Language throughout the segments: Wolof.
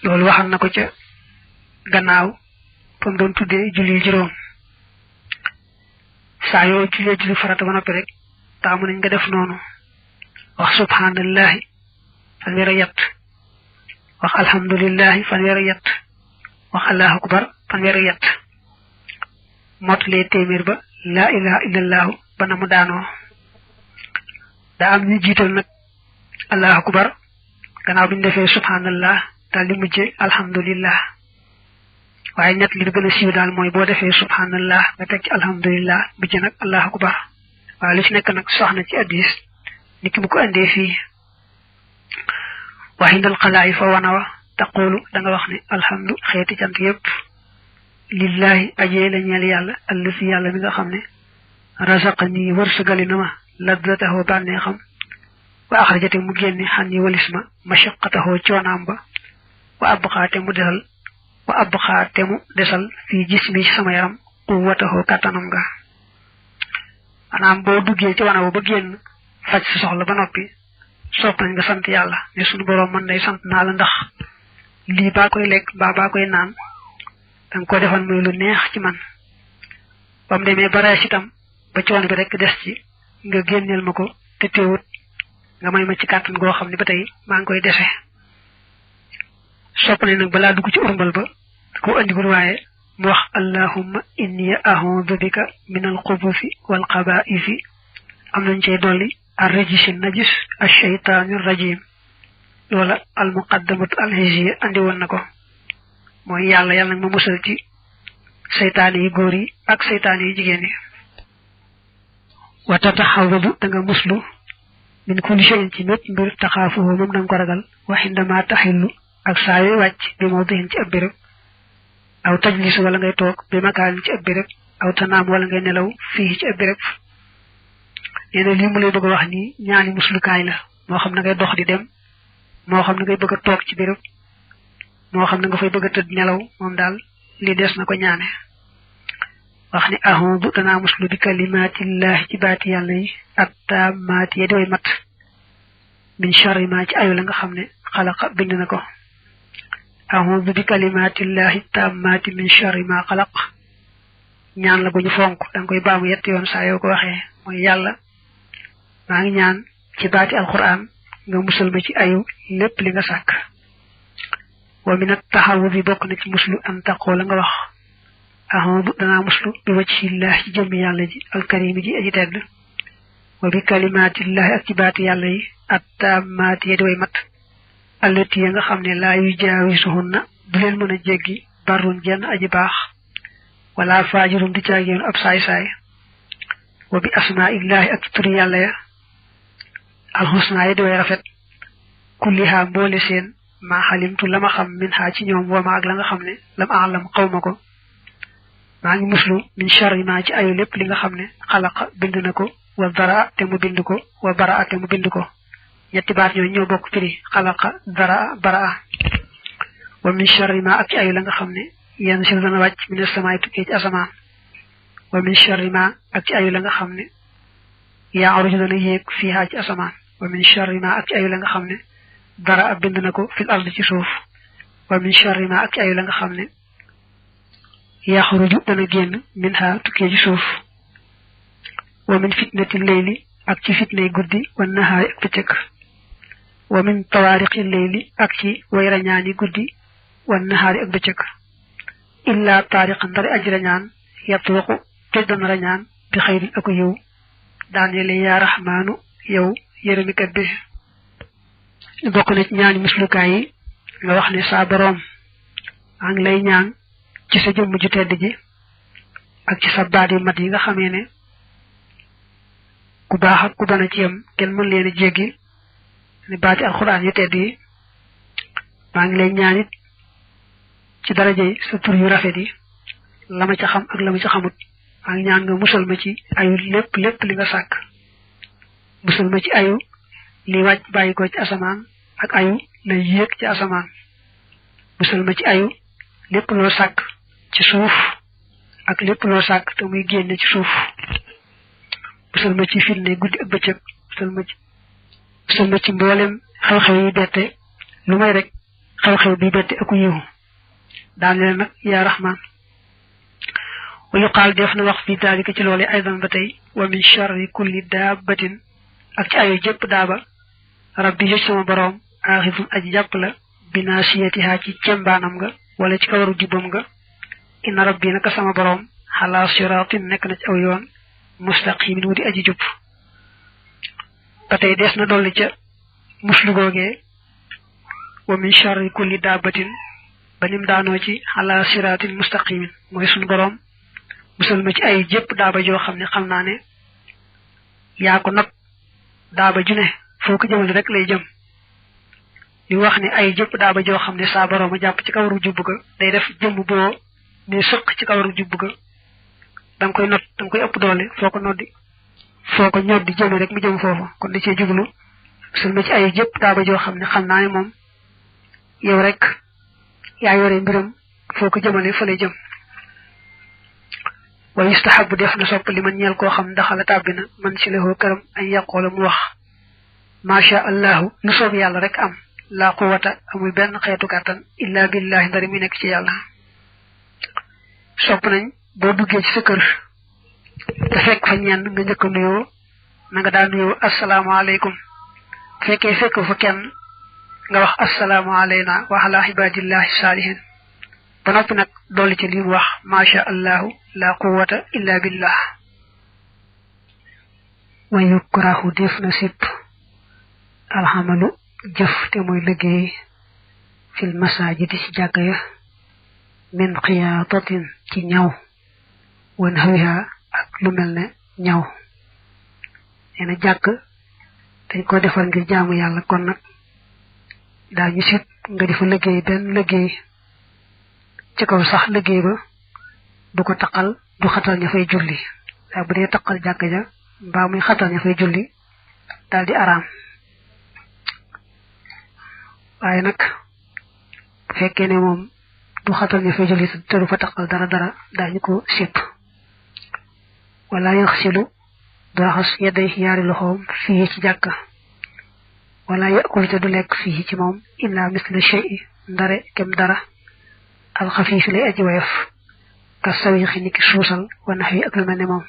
loolu waxal na ko ca gannaaw fam doon tuddee julli juróom saa yoo jullee julli farata ba noppi rek taamu nañ nga def noonu wax subhanallahi fanweeri yett wax alhamdulillahi fanweeri yett wax allahu akbar fanweeri yett mottalee téeméer ba laa ilaha illallahu ba na mu daanoo daa am ñu jiital nag allahu akbar gannaaw bi ñu defee subhanallah daal di mujje alhamdulillah waaye ñett li gën a siiw daal mooy boo defee subhanallah nga teg ci alhamdulillah mujje nag allahu akbar waaye li ci nekk nag soxna ci addis nit ki bu ko andee fii waxindal xalaayi fa wana wa taqulu da nga wax ne alhamdu xeeti cant yépp lillahi ajee la ñeel yàlla allasi yàlla mi nga xam ne razaqani wërsëgali na ma laddatahu bànneexam wa axrajate mu génne xan yi walis ma mashaqatahu coonaam ba wa abxaate mu desal fii jismi ci sama yaram quwwatahu kàttanam nga maanaam boo duggee ci wana ba génn faj sa soxla ba noppi sopp nañ nga sant yàlla ne suñu boroom man day sant naa la ndax lii baa koy lekk baa koy naan danga ko defal muy lu neex ci man ba mu demee ba rees itam ba coono bi rek des ci nga génneel ma ko te teewut nga may ma ci kàttan goo xam ne ba tey maa ngi koy dese sopp nañ nag balaa dugg ci urmbal ba ko andigul waaye mu wax allahumma inni a'udhu bika min al-khubuthi wal khaba'isi am nañ cey dolli ar-rajisi najis ash-shaytani rajim loola al-muqaddamatu al-hiziyya andi woon na ko mooy yàlla nag ma musal ci seytaane yi góor yi ak seytaane yi jigéen yi wa tatahawwadu da nga muslu min kulli shay'in ci mépp mbir taxaafuhu moom da nga ko ragal wa indama taxillu ak saa yooy wàcc bi mawdihin ci ab béréb aw tajlis wala ngay toog bi makaanin ci ab béréb aw tanaam wala ngay nelaw fii ci ab béréb nee na lii mu lay bëgg a wax nii ñaani muslukaay la moo xam na ngay dox di dem moo xam na ngay bëgg a toog ci béréb moo xam na nga fay bëgg a tëdd nelaw moom daal li des na ko ñaane wax ni a'udhu danaa muslu bi kalimaatillahi ci baati yàlla yi attaamaati ya di way mat min sharri ma ci ayu la nga xam ne xalaqa bind na ko a'udhu bi kalimaatillahi taammaati min sharri ma xalaq ñaan la bu ñu fonk danga koy baamu yett yoon saa yoo ko waxee mooy yàlla maa ngi ñaan ci baati alquran nga musal ma ci ayu lépp li nga sàkk wa min at-tahawwudi bokk na ci muslu an taqoo la nga wax a'udhu danaa muslu bi wajhillahi ci jëmmi yàlla ji alkarimi ji aji tedd wa bi kalimaatillahi ak ci baati yàlla yi attaammaati ya di way mat allati ya nga xam ne laa yujaawisuhunna du leen mën a jéggi barrun jenn aji baax wala faajirun di caagéenu ab saay-saay wa bi asmaillahi ak ci turi yàlla ya alxusna ya di way rafet kulliha mboole seen maa xalimtu la ma xam min xaa ci ñoom wama ak la nga xam ne lam aalam xawma ko maa ngi muslu min sharri ma ci ayu lépp li nga xam ne xalaqa bind na ko wa dara te mu bind ko wa bara te mu bind ko ñetti baat ñoo ñoo bokk firi xalaqa dara bara wa min sharri ma ak ci ayu la nga xam ne yenn si dana wàcc min as-samaa'i tukkee ci asamaan wa min sharri ma ak ci ayu la nga xam ne ya'ruju dana yéeg fiihaa ci asamaan wa min sharri ma ak ci ayu la nga xam ne dara bind na ko fil ard ci suuf wa min sharri ma ak ci ayu la nga xam ne yaxruju dana génn minha tukkee ci suuf wa min fitnati leyli ak ci fitnay guddi wa nahaari ak bëccëg wa min tawaariqi leyli ak ci way rañaani guddi wa nahaari ak bëccëg illa taariqan ndari aji rañaan yatruqu te dana rañaan bi xayrin ak yiw daanele yaa raxmaanu yow yërëmikat bi bokk na ci ñaani muslukaay yi nga wax ne saa boroom maa ngi lay ñaan ci sa jëmm ju tedd ji ak ci sa baat yu mat yi nga xamee ne ku baax ak ku bana ci yam kenn mën leen a jéggi ne baati alxuraan yu tedd yi maa ngi lay ñaan it ci darajey sa tur yu rafet yi la ma ca xam ak la ma ca xamut maa ngi ñaan nga musal ma ci ayu lépp li nga sàkk musal ma ci ayu li wàcc bàyyi ko ci asamaan ak ayu la yéeg ci asamaan musal ma ci ayu lépp loo sàkk ci suuf ak lépp loo sàkk te muy génne ci suuf musal ma ci fitne guddi ak bëccëg musal ma ci mboolem xew-xew yi bette lu may rek xew-xew bi betti aku yiw daan leen nag yaa rahman wa yuqaal def na wax fi daalika ci loole aydan ba tey wa min charri kulli daabatin ak ci ayo jëpp daaba rabbi jëj sama boroom aaxifun aji jàpp la binaasiyatiha ci cembaanam nga wala ci kawaru jubbam nga inna rabbi naka sama boroom xalaa siraatin nekk na ci aw yoon mustaqimin wu di aji jub ba tey des na dolli ca muslu googee wa min charri kulli daabatin ba nim daanoo ci xalaa siraatin mustaqimin mooy suñu boroom musal ma ci ay jëpp daaba joo xam ne xam naa ne yaa ko nag daaba ju ne foo ko jëmale rek lay jëm li wax ne ay jëpp daaba joo xam ne saa boroom a jàpp ci kawaru jubb ga day def jëmm boo ne sëq ci kawaru jubb ga danga koy not danga koy ëpp doole foo ko ñoddi jëme rek mu jëm foofu kon da cee jublu musal ma ci ay jëpp daaba joo xam ne xam naa ne moom yow rek yaa yore mbiram foo ko jëmale fa lay jëm wa yustahabu def na sopp li man ñeel koo xam ndaxala tàbbina man si lahoo këram ay yàqoola mu wax macha allahu lu soob yàlla rek am laa quwata amul benn xeetu kàttan illa billahi ndari muy nekk ci yàlla sopp nañ boo duggee ci sa kër te fekk fa ñenn nga njëkk a nuyoo na nga daa nuyoo asalaamaaleykum fekkee fekk fa kenn nga wax assalaamu alayna wa ala ibadillahi salihin ba noppi nag dolli ci li mu wax macha allahu la quwwata illa billah wa yukrahu def na sip alhamalu jëf te mooy liggéey fil masajidi ci jàkka ya min xiyaatatin ci ñaw wan xawiha ak lu mel ne ñaw nee na jàkk dañ ko defal ngir jaamu yàlla kon nag daañu sip nga di fa liggéey benn liggéey ci kaw sax liggéey ba du ko taqal du xatal ña fay julli waaye bu dee taqal jàkk ja mbaa muy xatal ña fay julli daal di araam waaye nag bu fekkee ne moom du xatal ña fay julli te du fa taqal dara daañu ko sip wala yaxsilu du raxas yedday yaari loxoom fii ci jàkka wala yakul te du lekk fii ci moom illa misla shay'i ndare kem dara alxafiif lay aji woyof ka sawixi niki suusal wa naxwi ak lu mel ne moom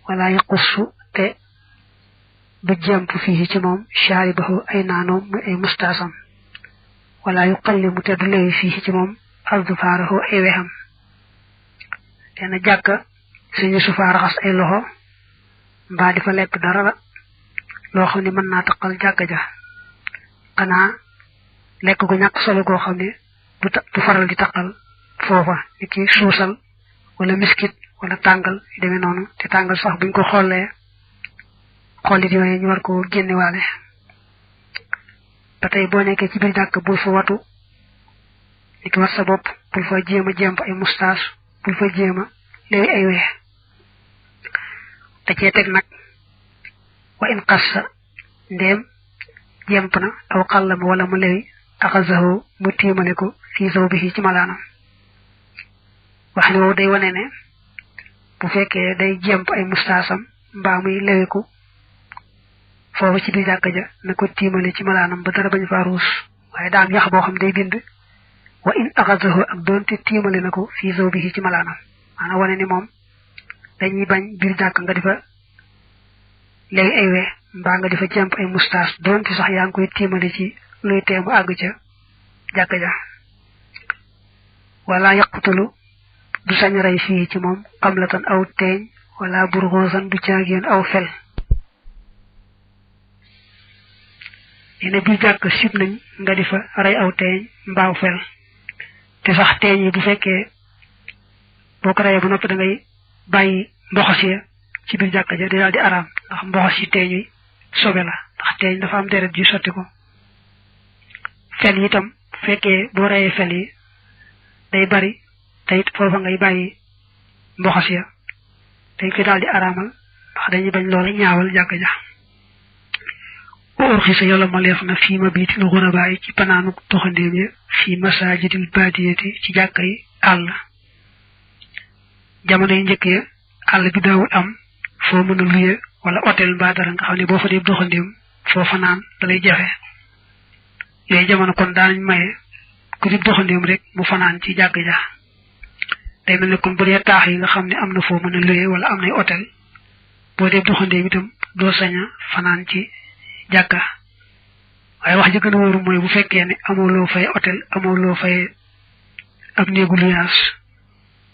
wala yaqussu te du jemp fii ci moom shaaribahu ay naanoom muy ay mustaasam wala yuqallimu te du lewi fii ci moom azfaarahu ay wexam te na jàkka suñu sufaa raxas ay loxo mbaa di fa lekk dara loo xam ne mën naa taqal jàkka ja xanaa lekk gu ñàkk solo goo xam ne du faral di taqal foofa ki suusal wala miskit wala tàngal yu demee noonu te tàngal sax buñ ko xollee xollit yooyu ñu war ko génnewaale ba tey boo nekkee ci biir jàkk bul fa watu ni ki wat sa bopp bul fa jéem a jemp ay mustaas bul fa jéem a léegi ay weex te cee teg nag wa in qassa ndéem jemp na aw xallama wala mu lewi axasahu mu tiimale ko fii zawbihi ci malaanam wax ne woowu day wane ne bu fekkee day jemp ay mustaasam mbaa muy lewiku foofu ci biir jàkka ja na ko tiimale ci malaanam ba dara bañ faa ruus waaye daa am yax boo xam day bind wa in axasahu ak doonte tiimale na ko fii zawbihi ci malaanam maanaam wane ni moom dañuy bañ biir jàkk nga di fa léegi ay we mbaa nga di fa jemp ay mustaas doonte sax yaa ngi koy tiimale ci luy teemu àgg ca jàkk ja wala yaqtulu du sañ rey fii ci moom xamlatan aw teeñ wala burxoosan du caageen aw fel yene biir jàkk sib nañ nga di fa rey aw teeñ mbaaw fel te sax teeñ yi bu fekkee boo ko reyee ba noppi da ngay bàyyi mboxos ya ci biir jàkk ja di daal di araam ndax mboxos yi teeñ yi sobe la ndax teeñ dafa am deret ju sotti ko fel yi itam bu fekkee boo reyee fel yi day bari te it foofa ngay bàyyi mboxos ya dañ koy daal di araamal ndax dañuy bañ loola ñaawal jàkk ja or xisa yàlla ma leef na fii ma biitil xurabaa yi ci panaanu doxandéem ya fii masajidil baadiyati ci jàkka yi àll jamono yu njëkk ya àll bi daawul am foo mën a luye wala hôtel mbaa dara nga xam ne boo fa dee doxandéem foo fanaan dalay jafe yooyu jamono kon daanañ maye ku di doxandeem rek mu fanaan ci jàkk ja day mel ne kon bu dee taax yi nga xam ne am na foo mën a luye wala am nay hôtel boo dee doxandeem itam doo saña fanaan ci jàkka waaye wax ji gën a wóoru mooy bu fekkee ne amoo loo fay hôtel amoo loo fay ab néegu luyaas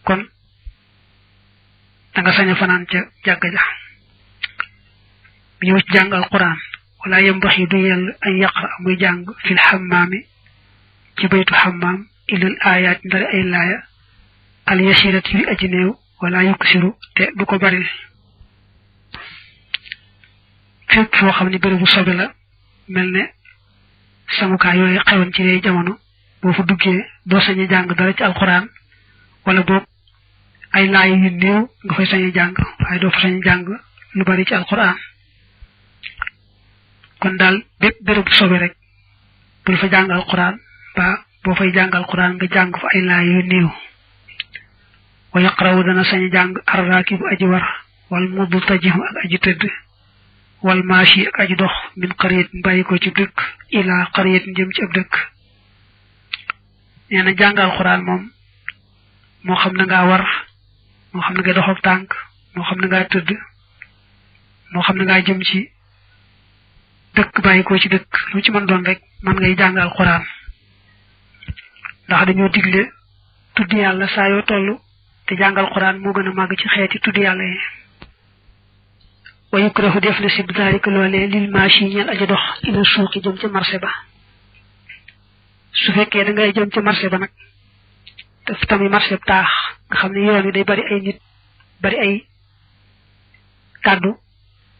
kon da nga saña fanaan ca jàkka ja bi ñëw ci jàng alquran wala yambaxi du yell ay yaqra muy jàng fil xammaami ci baytu xammaam ilal ayaat ndari ay laaya al yasirat yu aji néew wala yuksiru te du ko bari fépp foo xam ne bëri bu sobe la mel ne samukaay yooyu xewoon ci lay jamono boo fa duggee doo sañe jàng dara ci alquran wala boog ay laaya yu néew nga fay sañe jàng waaye doo fa sañe jàng lu bari ci alquran kon daal bépp béréb bu sobe rek bul fa jàng alquran ba boo fay jàng alquran nga jàng fa ay laaya yu néew wa yaqrawu dana sañ jàng arraakibu aji war wal mubtajihu ak aji tëdd wal maashi ak aji dox min qaryat bàyyi ko ci dëkk ila qaryat jëm ci ab dëkk nee na jàng alquran moom moo xam na ngaa war moo xam na ngay dox ak tànk moo xam na ngaa tëdd moo xam na ngaa jëm ci dëkk bàyyi ko ci dëkk lu ci mën doon rek man ngay jàng alquran ndax dañoo digle tudd yàlla saa yoo toll te jàng alquran moo gën a màgg ci xeeti tudd yàlla yi wa yukrahu def na sib zalika loolee lil maashi ñeel aja dox ila suuqi jëm ca marché ba su fekkee da ngay jëm ca marché ba nag daf tamit marché taax nga xam ne yoon wi day bari ay nit bari ay kàddu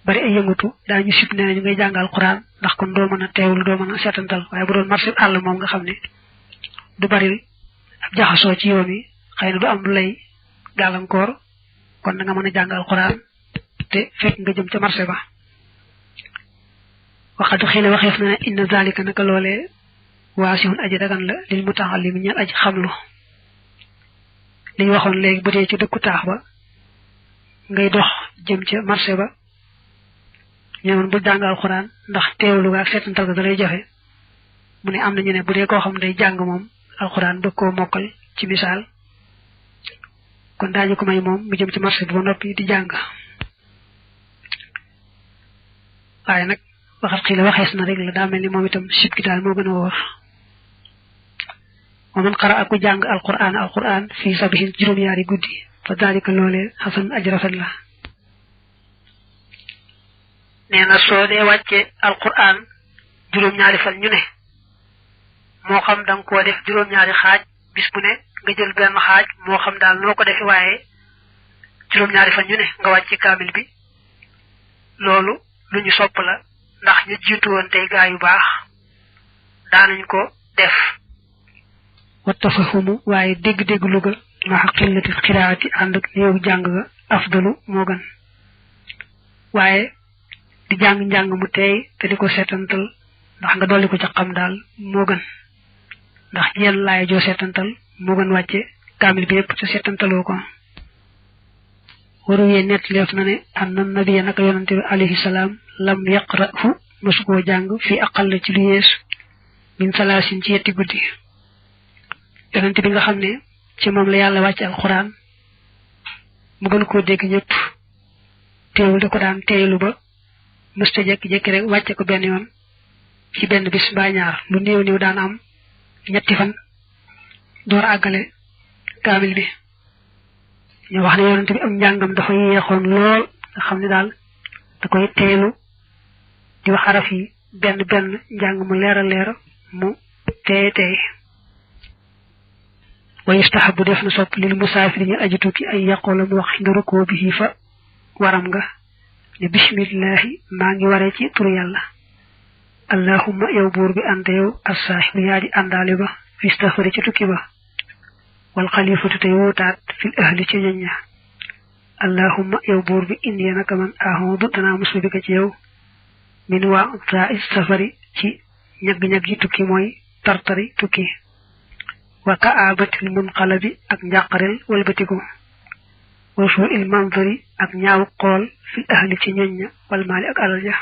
bari ay yëngatu daañu sib nee nañu ngay jàng alquran ndax kon doo mën a teewlu doo mën a seetantal waaye bu doon marché àll moom nga xam ne du bari ab jaxasoo ci yoon wi xëy na du am lay gàllankoor kon da nga mën a jàng alquran te fekk nga jëm ca marché ba waxatu xëy na waxeef na ne inna zalika naka loolee waasihun aji dagan la lil mutaallim ñal aji xamlu li ñu waxoon léegi bu dee ci dëkku taax ba ngay dox jëm ca marché ba ñëwoon bu jàng alquran ndax teewlu ga ak seetantal ga da lay jafe mu ne am na ñu ne bu dee koo xam day jàng moom alquran bëgg koo mokkal ci misaal kon daañu ko may moom mu jëm ci marché bi ba noppi di jàng waaye nag waxat xii la waxees na rek la daa mel ni moom itam sib gi daal moo gën a wóor wa man qara aku jàng alquran fii sabihin juróom-ñaari guddi fa daalika loolee xasan aj rafet la nee na soo dee wàcce alquran juróom-ñaari fan ñu ne moo xam da nga koo def juróom-ñaari xaaj bis bu ne nga jël benn xaaj moo xam daal noo ko defe waaye juróom-ñaari fan ñu ne nga wàcce kaamil bi loolu lu ñu sopp la ndax ñu jiitu woon tey gaa yu baax daanañ ko def wa tafahumu waaye dégg-dégg lu ga ma xaqillati xiraati ànd ak néew jàng ga afdalu moo gën waaye di jàng mu teey te di ko seetantal ndax nga dolli ko ca xam daal moo gën ndax yenn laay joo seetantal moo gën wàcce kaamil bi yépp te seetantaloo ko waru yee nett leef na ne anna nabiya naka yonante bi alayhi salaam lam yaqra'hu mosu koo jàng fi aqal ci lu yees min salaasin ci yetti guddi yonante bi nga xam ne ci moom la yàlla wàcce alquran mu gën koo dégg ñëpp teewul da ko daan teeylu ba mësta jekki-jekki rek wàcce ko benn yoon ci benn bis mbaa ñaar lu néew néew daan am ñetti fan door àggale kaamil bi ñu wax ne yonante bi am njàngam dafa yeexoon lool nga xam ne daal da koy teelu di wax araf yi benn benn njàng mu leer a leer mu teey teey wa yustahabu def na sopp lil musaafiri ñu aji tukki ay yaqoola mu wax nga rukkoo bi fa waram nga ne bismillahi maa ngi waree ci turu yàlla allahumma yow buur bi ante yow assaahibu yaa di àndaale ba fi safari ci tukki ba wal xalifatu tey wóotaat fil ahli ci ñoñ ña allahumma yow buur bi indi naka man ahodu danaa muslu bi ko ci yow min waa saa safari ci ñagg-ñagg yi tukki mooy tartari tukki wa ka'abatil munqalabi ak njàqarel walbatiku wa su'il manzari ak ñaaw xool fil ahli ci ñoñ ña wal maali ak alal ja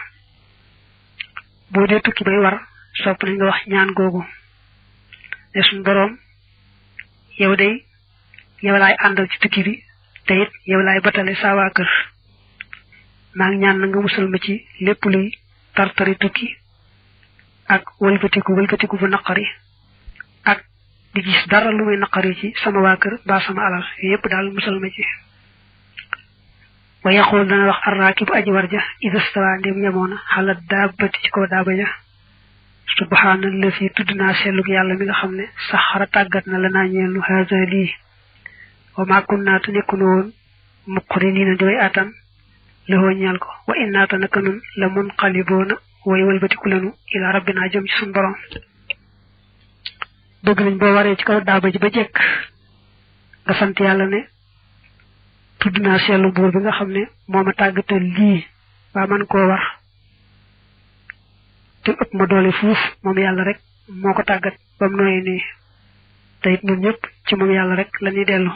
boo dee tukki bay war sopp nañ nga wax ñaan googu ne suñu borom yow day yow laay àndal ci tukki bi te it yow laay batale saa waa kër maa ngi ñaan na nga musal ma ci lépp luy tartari tukki ak wëlbatiku bu naqari ak di gis dara lu muy naqari ci sama waa kër ba sama alal yépp daal musal ma ci wa yaqul dana wax arrakibu aji warja ida stawa ndem yemoona xala daabati ci kaw daaba ja subhanallahi tuddna selluk yàlla mi nga xam ne saxara tàggat na la naa ñeelu haza lii wa ma kunna tu nekkunu woon muqrinina di way atan lëxoo ñeel ko wa innaata naka nun la munqaliboona way walbatiku lanu ila rabbina jëm ci suñu borom bëgg nañ boo waree ci kaw daaba ji ba jekk nga sant yàlla ne tudd naa seetlu buur bi nga xam ne moo ma tàggatal lii waa man koo war te ëpp ma doole fuuf moom yàlla rek moo ko tàggat ba mu nooyee nii te it ñun ñëpp ci moom yàlla rek la ñuy dellu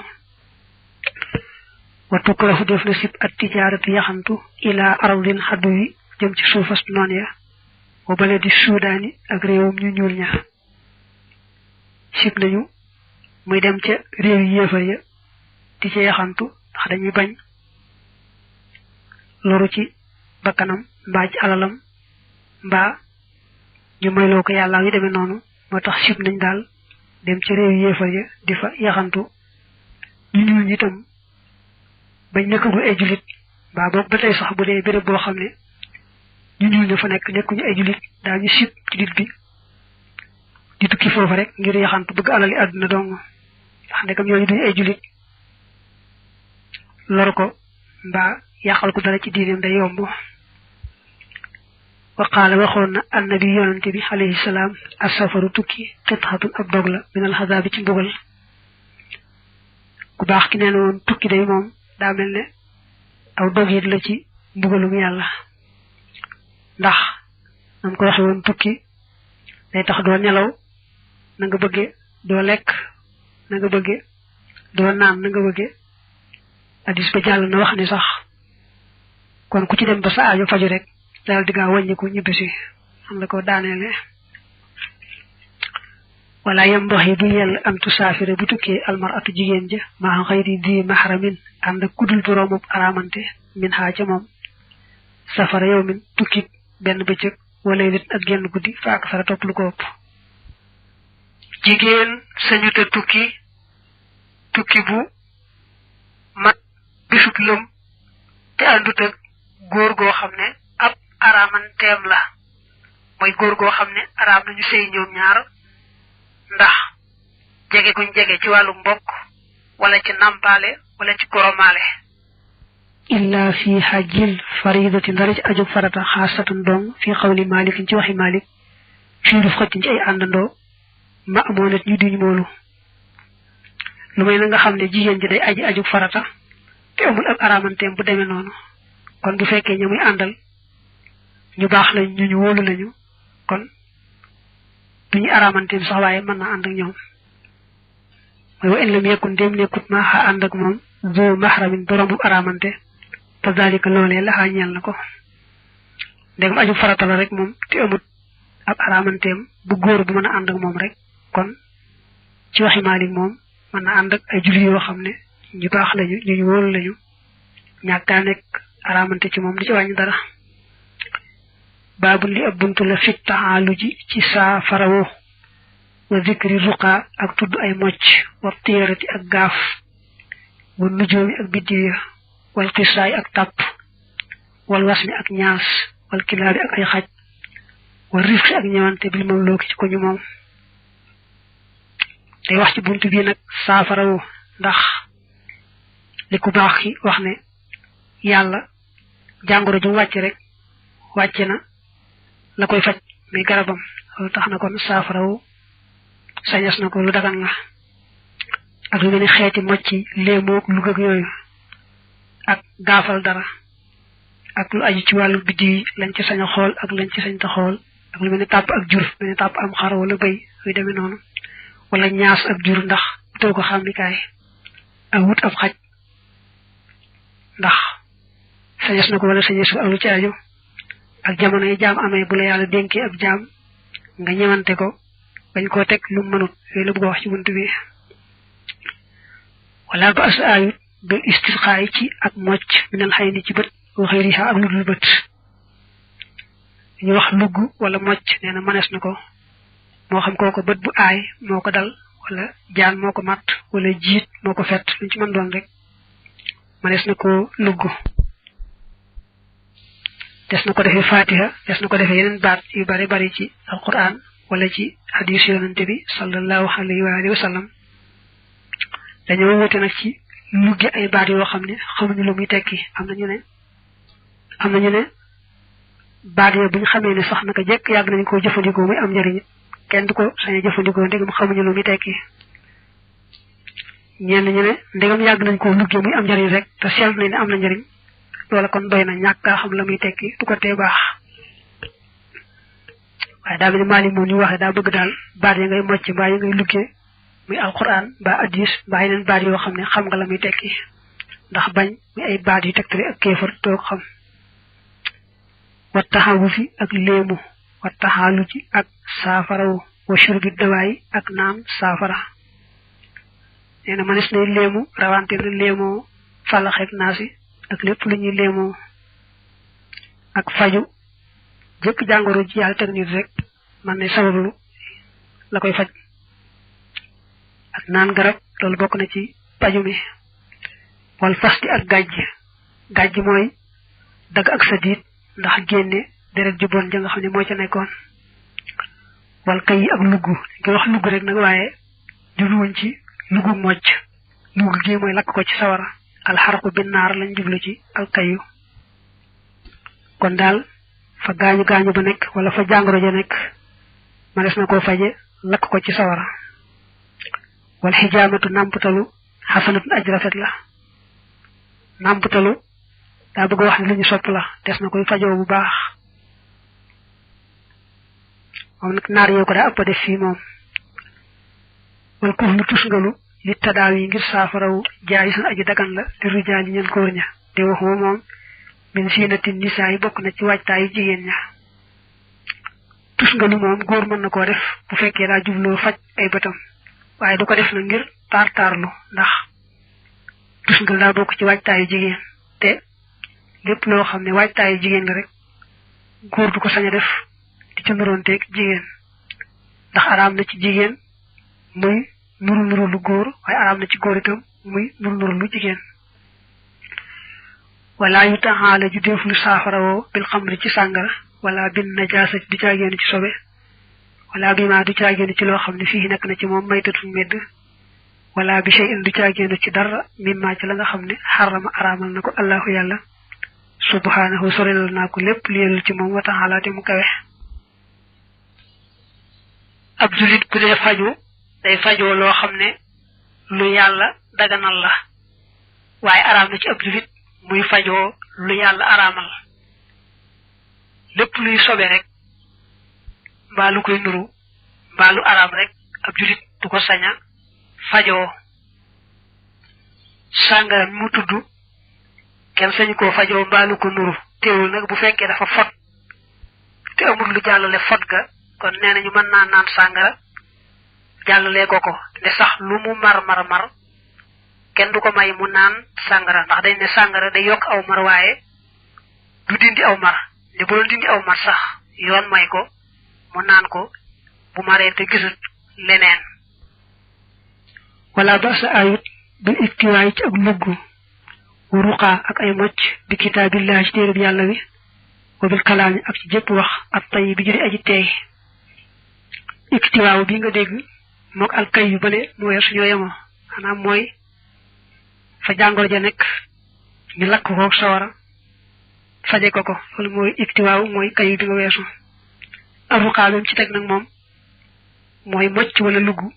wa tukrahu def na sib at tijaaratu yaxantu ila ardin xaddu yi jëm ci suufas noon ya wa bale di suudaani ak réewum ñu ñuul ña sib nañu muy dem ca réew yi yéefar ya di ca yaxantu ndax dañuy bañ loru ci bakkanam mbaa ci alalam mbaa ñu mayloo ko yàlla yu demee noonu moo tax sib nañ daal dem ca réew yi yéefar ya di fa yaxantu ñu ñuul ñi itam bañ nekkagul ay julit mbaa boog ba tey sax bu dee béréb boo xam ne ñu ñuul ña fa nekk nekkuñu ay julit daañu sib ci dit bi di tukki foofu rek ngir yaxantu bëgg alali àdduna dong ndax ndekam ñooñu duñu ay julit lor ko mbaa yàqal ko dara ci diineem day yomb wa qaala waxoon na annabi yonante bi alayhi salaam asafaru tukki qit'atun ab dog la minal xadaabi ci mbugal ku baax ki nee na woon tukki day moom daa mel ne aw dog it la ci mbugalum yàlla ndax nam ko waxe woon tukki day tax doo nelaw na nga bëgge doo lekk na nga bëgge doo naan na nga bëgge hadis ba jàll na wax ne sax kon ku ci dem ba sa aajo faju rek daal di gaa wàññiku ñibbisi am la ko daaneele wala yambaxi du yell am tusaafire bu tukkee almaratu jigéen ja maa xayri di mahramin ànd ak kudul boroomub aramante min xaa ca moom safara yow min tukki benn bëccëg wala nit ak genn guddi fa ak sara topp lu ko ëpp jigéen sañu te tukki bu mat bisub lëm te àndut ak góor goo xam ne ab aramanteem la mooy góor goo xam ne araam nañu sëy ñoom ñaar ndax jege guñ jege ci wàllu mbokk wala ci nampaale wala ci goromaale illa fi hajjil faridati ndara ci aju farata xaasatan dong fi xawli malik ci waxi malik fi ruf xëcc ci ay àndandoo ma amoo nit ñu duñ moolu lu may na nga xam ne jigéen ji day aji aju farata te amul ak aramanteem bu demee noonu kon bu fekkee ñamuy àndal ñu baax lañ ñu wóolu lañu kon duñu aramanteem sax waaye mën na ànd ak ñoom mooy wa in lam yakun dem nekkut ma xa ànd ak moom zo mahramin boroomu aramante te dalika loolee la xaa ñeel na ko ndegam aju farata la rek moom te amut ab aramanteem bu góor bu mën a ànd ak moom rek kon ci waxi Maalik moom mën na ànd ak ay julli yoo xam ne ñu baax lañu ñu wóolu lañu ñàkkaa nekk aramante ci moom di ci wàññi dara baabu li ab buntu la fit taxaalu ji ci saa farawo wa zikri ruqa ak tudd ay mocc wa téerati ak gaaf wa nujoomi ak biddiya wal xisaay ak tàpp wal wasmi ak ñaas wal kilaabi ak ay xaj wa rifqi ak ñëwante bil moom looki ci ko ñu moom day wax ci buntu bii nag saa farawo ndax li ku baax ki wax ne yàlla jàngoro ju wàcc rek wàcc na la koy faj muy garabam loolu tax na kon saafarawu sañas na ko lu dagan la ak lu mel ni xeeti mocci léemoog lug ak yooyu ak gaafal dara ak lu aju ci wàllu biddi yi lañ ci sañ a xool ak lañ ci sañ ta xool ak lu mel ni tàpp ak jur mel ni tàpp am xar wala bëy yu demee noonu wala ñaas ak jur ndax too ko xàmmikaay ak wut ab xaj ndax sañas na ko wala sañas ak lu ci aju ak jamono yi jaam amee bu la yàlla dénkee ab jaam nga ñewante ko bañ ko tek lu mënut lu bëgg wax ci buntu bi wala ba asaayu bil istisqaay ci ak mocc minal hayni ci bët wa khayriha ak lu dul bët ñu wax lugg wala mocc neena manes nako mo xam koko bët bu aay moko dal wala jaan moko mat wala jiit moko fet lu ci mën doon rek manes nako lugg des nako defé fatiha des nako defé yenen baat yu bari bari ci alquran wala ci hadith yonent bi sallallahu alayhi wa sallam dañu wote nak ci luggi ay baat yo xamne xamuñu lu muy tekki amna ñu ne baat yo buñ xamé ne sax naka jek yag nañ ko jëfëndiko muy am njariñ kenn duko sañu jëfëndiko ndegam xamuñu lu muy tekki ñen ñu ne ndegam yag nañ ko luggi muy am njariñ rek te sel nañ am na njariñ loola kon doyna ñaka xam la muy tekki du ko té baax waye da bi mali mo ñu waxe da bëgg dal baat ya ngay mocc ba ya ngay luggé muy alquran ba hadith ba yeneen baat yo xamne xam nga la muy tekki ndax bañ mi ay baat yu tektri ak kéfar tok xam wa tahawufi ak lemu wa tahaluji ak safaraw wa shurbi dawai ak naam safara neena manes ne lemu rawante na lemu falax ak nasi ak lepp lu ñuy lemu ak faju jëk jangoro ji yalla tek nit rek man ne sababu la koy faj ak naan garab lolu bokk na ci paju mi wal fasti ak gajj moy dag ak sadid ndax génné deret ju bon nga xamni mo ci nekkon wal kay ak luggu ngi wax luggu rek nak waye jublu won ci luggu mocc luggu gi moy lak ko ci sawara al harqu bin nar lañ jublu ci al kayu kon dal fa gañu ba nek wala fa jangoro ja nek manes na ko faje lak ko ci sawara wal hijamatu namputalu hasanatun ajrafat la namputalu da bëgg wax ni luñu sopp la des na koy fajo bu baax mom nak nar yo ko da ëpp def fi mom wal ko lu tusngalu li tadawi ngir safaraw jaay sun aji dagan la te rijaali ñen ko ña de wax mom min sinati nisaay bokk na ci waajtaayu jigéen ña tusngalu mom goor mën na ko def bu fekkee da jublu faj ay bëtam waye du ko def na ngir tartarlu ndax tusngal da bokk ci waajtaayu jigéen te lepp lo xamne waajtaayu jigéen nga rek goor du ko saña def di ci nurontek jigéen ndax aram na ci jigéen muy nuru lu goor waye aram na ci goor itam muy nuru lu jigéen wala yutahala ju def lu safarawo bil khamri ci sangara wala bin najasa di ciagene ci sobe wala bima du ciagene ci lo xamni fi nak na ci mom maytatu med wala bi shay'in du ciagene ci dara mimma ci la nga xamni harama aramal nako allah yalla subhanahu sorel nako lepp liyel ci mom wa ta'ala te mu kawé abdulit ku def faju day fajo lo xamne lu yalla daganal la waye aram na ci abdulit muy fajo lu yalla aramal lepp luy sobe rek ba lu koy nuru ba lu aram rek ab julit du ko saña fajo sangara mu tuddu ken sañ ko fajo ba lu ko nuru teewul nak bu fekke dafa fot te amul lu jallale fot ga kon nenañu man na naan sangara jallale ko ne sax lu mu mar ken du ko may mu naan sangara ndax dañ ne sangara day yok aw mar waye du dindi aw mar ne bu dindi aw mar sax yoon may ko mu naan ko bu maré te gisut leneen wala basa ayut bil iktiwaay ci ak luggu ruqa ak ay mocc bi kitabillah ci téereb yalla wi wa bil kalam ak ci jëpp wax ak tay bi jëri aji tay iktiwaaw bi nga dégg mok al kay yu bale moy suñu yamo ana moy fa jangor ja nek ñu lak ko sawara faje ko lolu moy iktiwaaw moy kay bi nga wessu aruqalum ci tek nak mom moy mocc wala lugu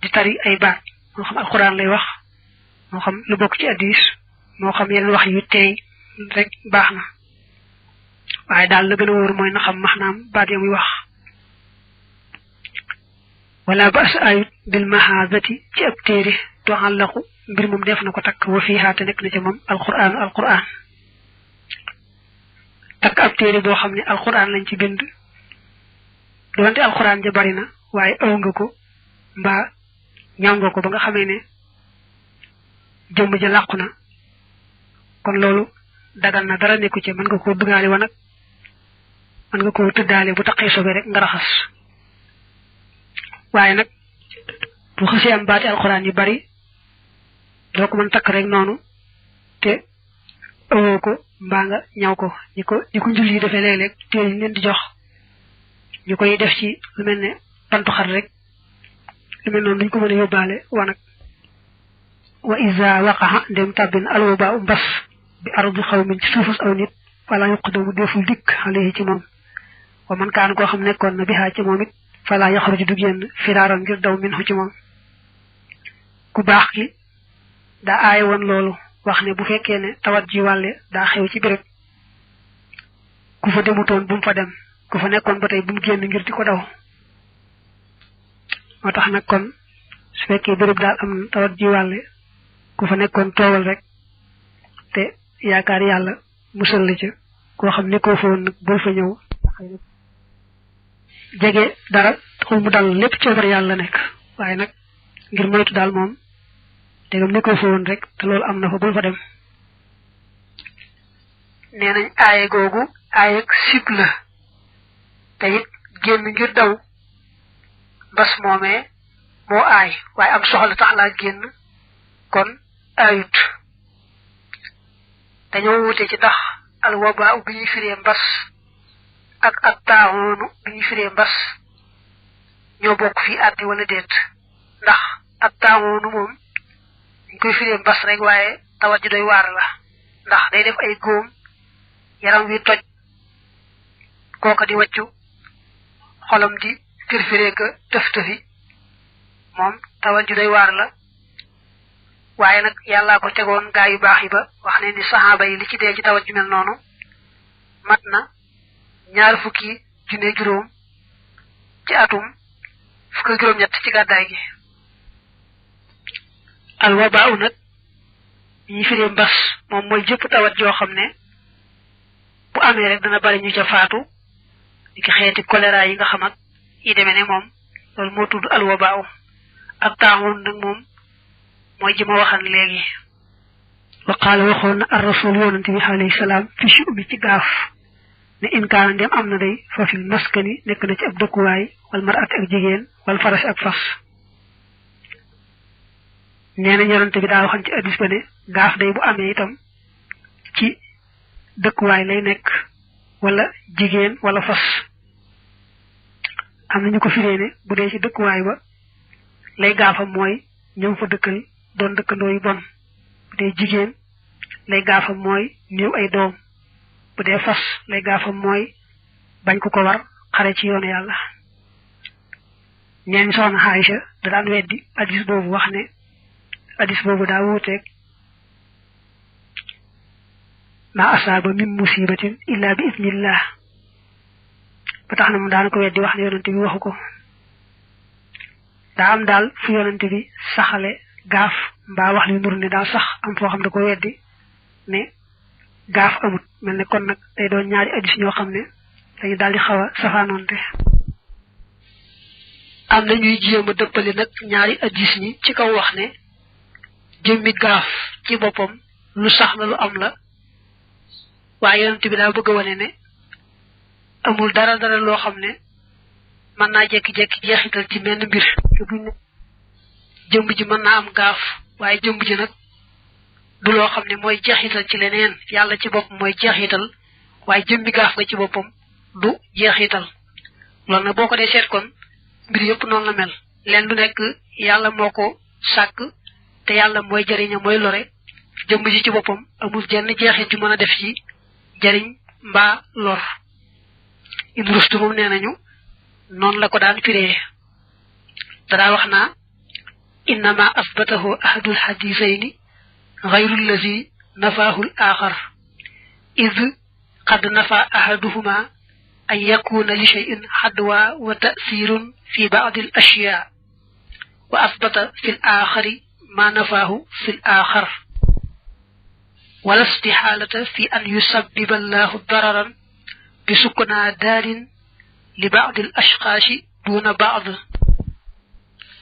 di tari ay baat mo xam alquran lay wax mo xam lu bok ci hadith mo xam yeneen wax yu tey rek baxna waye dal la gëna wor moy na xam mahnam baat yamuy wax wala bas ayut bil mahazati ci ab téré to halaqu mbir mum def nako tak wa fiha te nek na ci mom alquran tak ab téré bo xamni alquran lañ ci bind donte alquran ja bari na waaye aw nga ko mbaa ñaw nga ko ba nga xamee ne jëmm ja làqu na kon loolu dagal na dara nekku ci mën nga ko dugaale wa nag mën nga ko tëddaale bu taqee sobe rek nga raxas waaye nag bu xasee am baati alquran yu bari doo ko mën takk rek noonu te awoo ko mbaa nga ñaw ko ñi ko njul yi defee léeg-léeg téere ñu leen di jox ñu koy def ci lu mel ne bantu xar rek lu mel noonu duñ ko mën a yóbbaale wanag wa iza waqaha ndem tàbbin alwaba mbas bi ardu xawmin ci suufus aw nit fala yuqdamu deful dikk alayhi ci moom wa man kaan koo xam nekkoon na bihaa ci moom it fala yaxruju du génn firaaran ngir daw minhu ci moom ku baax ki daa aaye woon loolu wax ne bu fekkee ne tawat ji wàlle daa xew ci béréb ku fa demutoon bu mu fa dem ku fa nekkoon ba tey bu mu génn ngir di ko daw moo tax nag kon su fekkee béréb daal am tawat ji wàlle ku fa nekkoon toogal rek te yaakaar yàlla musal la ca koo xam nekkoo fa woon nag bul fa ñëw jege dara taxul mu dal lépp coobar yàlla nekk waaye nag ngir moytu daal moom dégam nekkoo fa woon rek te loolu am na fa bul fa dem nee nañ aaye googu aaye sib la te it génn ngir daw mbas moomee moo aay waaye am soxla tax laa génn kon aayut dañoo wute ci tax al waba bi ñuy firee mbas ak at taaxoonu bi ñuy firee mbas ñoo bokk fii àddi wala déet ndax at taaxoonu moom dañ koy firee mbas rek waaye tawat ji doy waar la ndax day def ay góom yaram wi toj kooka di waccu xolam di firfiree ka tëf-tëfi moom tawat ji doy waar la waaye nag yàllaa ko tegoon gaa yu baax yi ba wax ne ni saxaaba yi li ci dee ci tawat ju mel noonu mat na 20 juróom ci atum juróom-ñett ci gàddaay gi al wabaa nag ñi firee mbas moom mooy jëpp tawat joo xam ne bu amee rek dana bari ñu ca faatu di ki xeeti choléra yi nga xam ak yi demee ne moom loolu moo tudd al wabaa ak taaxoon nag moom mooy ji ma waxan léegi wa qaala waxoon na ar rasul yonante bi alayhi salaam fi shu'bi ci gaaf ne in kaana ndem am na day fa fil maskani nekk na ci ab dëkkuwaay wal mar'at ak jigéen wal faras ak fas nee na yonante bi daa waxan ci addis ba ne gaaf day bu amee itam ci dëkkuwaay lay nekk wala jigéen wala fas am nañu ko firee ne bu dee ci dëkkuwaay ba lay gaafam mooy ñoom fa dëkkal doon dëkkandoo yu bon bu dee jigéen lay gaafam mooy néew ay doom bu dee fas lay gaafam mooy bañ ko war xare ci yoonu yàlla ñeen soxna Aïcha da daan weddi hadis boobu wax ne hadis boobu daa wuuteeg ma asaaba min musibatin illa bi idnillah ba tax na mu daana ko weddi wax ne yonante bi waxu ko daa am daal fu yonante bi saxale gaaf mbaa wax li nur ne daal sax am foo xam da ko weddi ne gaaf amut mel ne kon nag day doon ñaari addis ñoo xam ne dañu daal di xaw a safaanoonte am na ñuy jéem a dëppale nag ñaari addis ñi ci kaw wax ne jëmmi gaaf ci boppam lu sax la lu am la waaye yonante bi daa bëgg a wane ne amul dara loo xam ne mën naa jekki-jekki jeexital ci menn mbir te buñ ne jëmb ji mën naa am gaaf waaye jëmb ji nag du loo xam ne mooy jeexital ci leneen yàlla ci bopp mooy jeexital waaye jëmbi gaaf nga ci boppam du jeexital loolu nag boo ko dee seet kon mbir yëpp noonu la mel leen lu nekk yàlla moo ko sàkk te yàlla mooy jariña mooy lore jëmb ji ci boppam amul jenn jeexit ju mën a def ci jariñ mbaa lor Ibn Rushd moom nee nañu noonu la ko daan firee dadaa wax naa innama asbatahu ahadul hadisayni غير الذي نفاه الآخر إذ قد نفى أحدهما أن يكون لشيء حدوى وتأثير في بعض الأشياء وأثبت في الآخر ما نفاه في الآخر ولا استحالة في أن يسبب الله ضررا بسكنى دار li ba'dil ashqaashi duna ba'd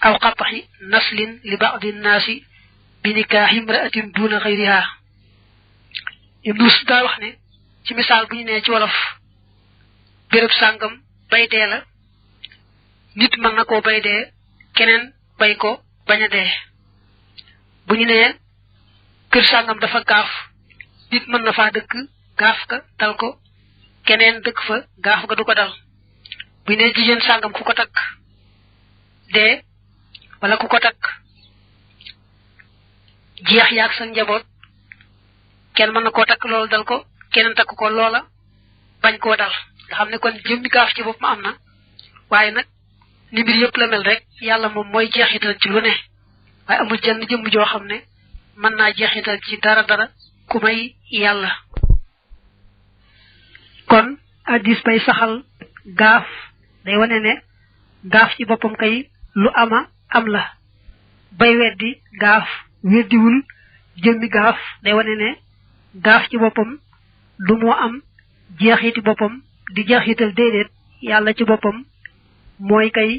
aw qat'i naslin li ba'din naasi bi nikaahi imra'atin duna ghayriha Ibnu Sida wax ne ci misaal bu ñu nee ci wolof béréb sàngam bay dee la nit mën na koo bay dee keneen bay ko bañ a dee bu ñu nee kër sàngam dafa gaaf nit mën na faa dëkk gaaf ka dal ko keneen dëkk fa gaaf ga du ko dal bu ñu nee jigéen sàngam ku ko takk dee wala ku ko takk jeex yaag sa njaboot kenn mën na koo takk loolu dal ko keneen takk ko loola bañ koo dal nga xam ne kon jëmmi gaaf ci bopp ma am na waaye nag ni mbir yëpp la mel rek yàlla moom mooy jeexital ci lu ne waaye amul jenn jëmm joo xam ne mën naa jeexital ci dara ku may yàlla kon addis bay saxal gaaf day wane ne gaaf ci boppam kay lu ama am la bay weddi gaaf weddiwul jëmmi gaaf day wane ne gaaf ci boppam du moo am jeexiti boppam di jeexital déedéet yàlla ci boppam mooy kay